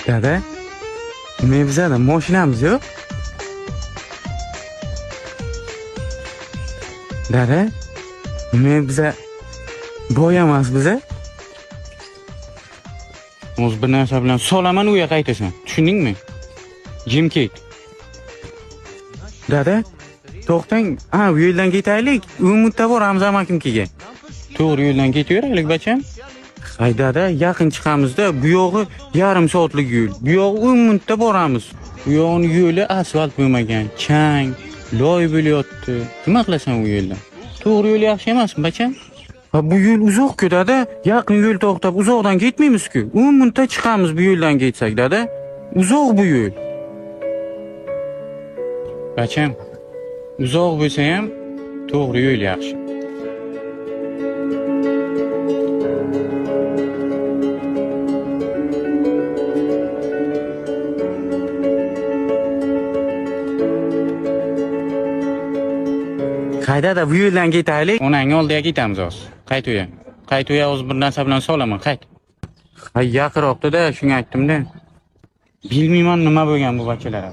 Dada, nima bizada mashinamiz yo'q? Dada, nima biza boy emas biza? O'zi bir narsa bilan solaman uyga qaytasan. Tushundingmi? Jim ket. Dada, to'xtang. Ha, bu yo'ldan ketaylik. Umidda boramiz amakimkiga. To'g'ri yo'ldan ketaveraylik, bacham. Hay dada, yaqin chiqamizda, bu yog'i yarim soatlik yo'l. Bu yog'i 10 minutda boramiz. Bu yog'ini yo'li asfalt bo'lmagan, chang, loy bo'lyapti. Nima qilasan u yo'ldan? To'g'ri yo'l yaxshi emasmi, bacham? Ha, bu yo'l uzoq-ku dada. Yaqin yo'l to'xtab uzoqdan ketmaymiz-ku. 10 minutda chiqamiz bu yo'ldan ketsak dada. Uzoq bu yo'l. Bacham, uzoq bo'lsa ham to'g'ri yo'l yaxshi. Qayda da bu yo'ldan ketaylik. Onangni oldiga ketamiz hozir. Qayt uya. Qayt uya, hozir bir narsa bilan solaman, qayt. Ha, yaqinroqda-da, shunga aytdim-da. Bilmayman nima bo'lgan bu bachalar.